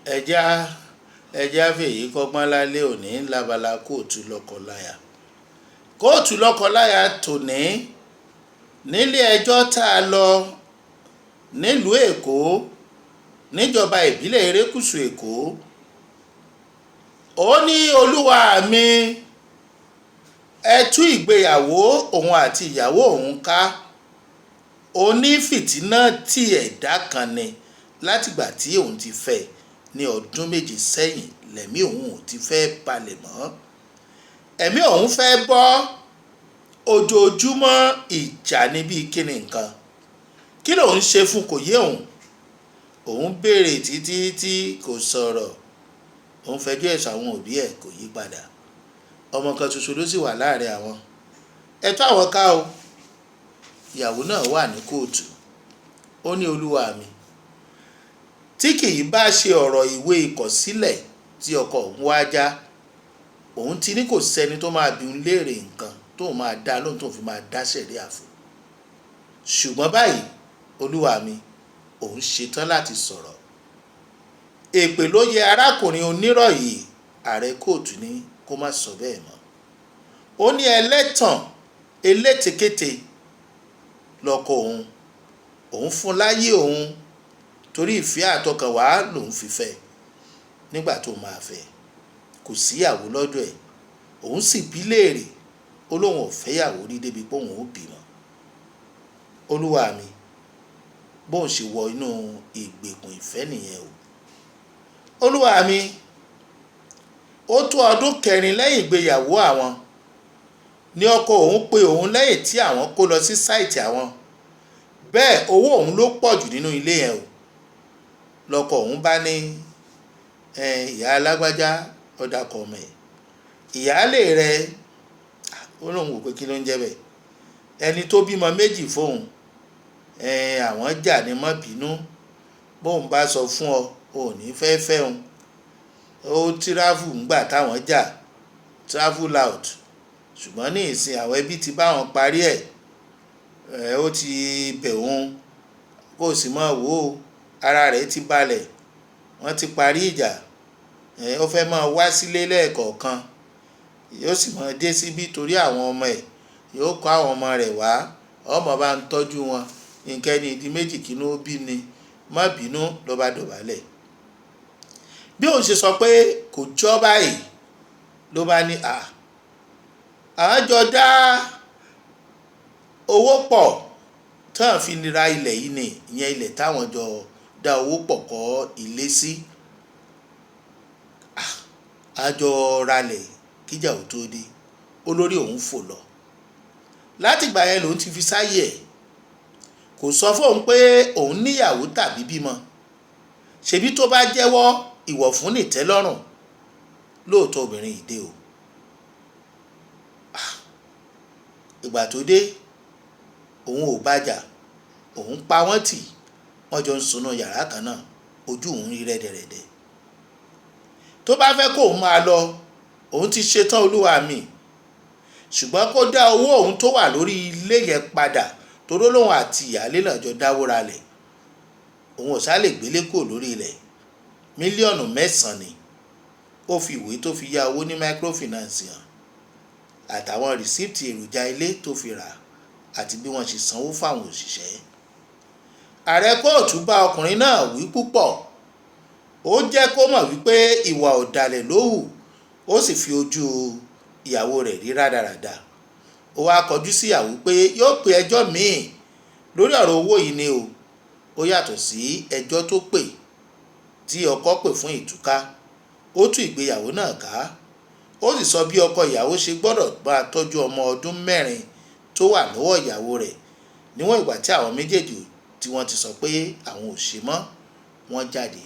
Ẹjá ẹjá fèyí kọ́gbọ́n lálẹ́ òní lábala kóòtù lọ́kọláya. Kóòtù lọ́kọláya tòní nílé ẹjọ́ tá a lọ nílùú Èkó, níjọba ìbílẹ̀ erékùṣù Èkó. Ó ní, "Olúwa mi, ẹ tú ìgbéyàwó òun àti ìyàwó òun ká. Oní fìtínà tí ẹ̀dá kan ni. Látìgbà tí òun ti fẹ́ ní ọdún 7 sẹ́yìn, lẹ́mí òun ò ti fẹ́ balẹ̀ mọ́. Ẹ̀mí òun fẹ́ bọ́. Ojoojúmọ́ ìjà níbi kíni nǹkan. Kí lòun ṣe fún kò yé òun. Òun béèrè títí tí kò sọ̀rọ̀. Òun fẹjọ́ ẹ̀sùn àwọn òbí ẹ̀, kò yí padà. Ọmọ kan ṣoṣo ló sì wà láàrin àwọn. Ẹ tú àwọn ká o." Ìyàwó náà wà ní kóòtù. Ó ní, "Olúwa mi, tí kì í bá ṣe ọ̀rọ̀ ìwé ìkọ̀sílẹ̀ tí ọkọ òun wá já, òun ti ní kò sẹ́ni tó máa bi òun léèrè nǹkan tóun máa dá lóhùn, tóun fi máa dá sẹ̀ríà fún. Ṣùgbọ́n báyìí, olúwa mi, òun ṣetán láti sọ̀rọ̀. Èpè ló yẹ arákùnrin onírọ̀ yìí." Ààrẹ kóòtù ní kó má sọ bẹ́ẹ̀ mọ́. Ó ní ẹlẹ́tàn elétekéte lọ́kọ òun. Òun fún láyé òun torí ìfẹ́ àtọkànwá lòun fi fẹ́. Nígbà tó máa fẹ́, kò síyàwó lọ́dọ̀ ẹ̀. Òun sì bí léèrè, ó lóun ò fẹ́yàwó rí débi pé òun ò bímọ. Olúwa mi, bóun ṣe wọ inú ìgbèkùn ìfẹ́ nìyẹn o. Olúwa mi, ó tó ọdún 4 lẹ́yìn ìgbéyàwó àwọn ní ọkọ òun pé òun lẹ́yìn tí àwọn kó lọ sí site àwọn. Bẹ́ẹ̀ owó òun ló pọ̀ jù nínú ilé yẹn o. Lọ́kọ òun bá ní, ìyá alágbájá," ọ̀dà kọ̀ ọmọ ẹ̀, "ìyáálé rẹ̀." Ó lóun wò pé kí ló ń jẹ́ bẹ́ẹ̀, ẹni tó bímọ 2 fóun. Àwọn jà ní, má bínú, bóun bá sọ fún ọ, ò ní fẹ́ fẹ́ òun. Ó travel ńgbà táwọn jà, travel out, ṣùgbọ́n ní ìsìn àwọn ẹbí ti bá wọn parí ẹ̀. Ẹ̀ ó ti bẹ̀ òun, kó sì máa wò ó, ara rẹ̀ ti balẹ̀, wọ́n ti parí ìjà. Ẹ̀ ó fẹ́ máa wá sílé lẹ́ẹ̀kọ̀ọ̀kan, yóò sì máa dé síbí torí àwọn ọmọ ẹ̀, yóò kó àwọn ọmọ rẹ̀ wá, ọmọ bá ń tọ́jú wọn. Nǹkan ẹni ìdí méjì kí ló bí ni, má bínú. Ló bá dọ̀bálẹ̀. Bí òun ṣe sọ pé kò jọ́ báyìí, ló bá ní à àwọn jọ dá owó pọ̀ tán fi ra ilẹ̀ yìí ni, ìyẹn ilẹ̀ táwọn jọ dá owó pọ̀ kọ́ ilé sí. Àjọ ralẹ̀ kíjà ò tó dé. Olórí òun fò lọ. Látìgbà yẹn lòun ti fi sáyè ẹ̀. Kò sọ fóun pé òun níyàwó tàbí bímọ. Ṣebí tó bá jẹ́wọ́, ìwọ̀ fún nìtẹ́lọ́rùn. Lóòótọ́ obìnrin yìí dé o. Ìgbà tó dé, òun ò bàjà, òun pa wọ́n tì, wọ́n jọ ń sunú yàrá kan náà, ojú òun rí rẹ́dẹ̀rẹ́dẹ̀. Tó bá fẹ́ kóun máa lọ, òun ti ṣetán, olúwa mi, ṣùgbọ́n kó dá owó òun tó wà lórí ilé yẹn padà, toró lòun àti ìyáálé náà jọ dáwó ralẹ̀. Òun ò sá lè gbélé kúrò lórí ilẹ̀. Mílíọ̀nù 9 ni. Ó fi ìwé tó fi yá owó ní microfinance hàn, àtàwọn rìsíìtì èròjà ilé tó fi rà àti bí wọ́n ṣe sanwó fáwọn òṣìṣẹ́. Ààrẹ kóòtù bá ọkùnrin náà wí púpọ̀. Ó jẹ́ kó mọ̀ wípé ìwà ọ̀dàlẹ̀ ló hù, ó sì fi ojú ìyàwó rẹ̀ rí rádaràda. Ó wáá kọjú sí ìyàwó pé yóò pe ẹjọ́ míì lórí ọ̀rọ̀ owó yìí ni o. Ó yàtọ̀ sí ẹjọ́ tó pè tí ọkọ pè fún ìtúká. Ó tú ìgbéyàwó náà ká, ó sì sọ bí ọkọ ìyàwó ṣe gbọ́dọ̀ máa tọ́jú ọmọ ọdún 4 tó wà lọ́wọ́ ìyàwó rẹ̀ níwọ̀n ìgbà tí àwọn méjèèjì tí wọ́n ti sọ pé àwọn ò ṣe mọ́. Wọ́n jáde.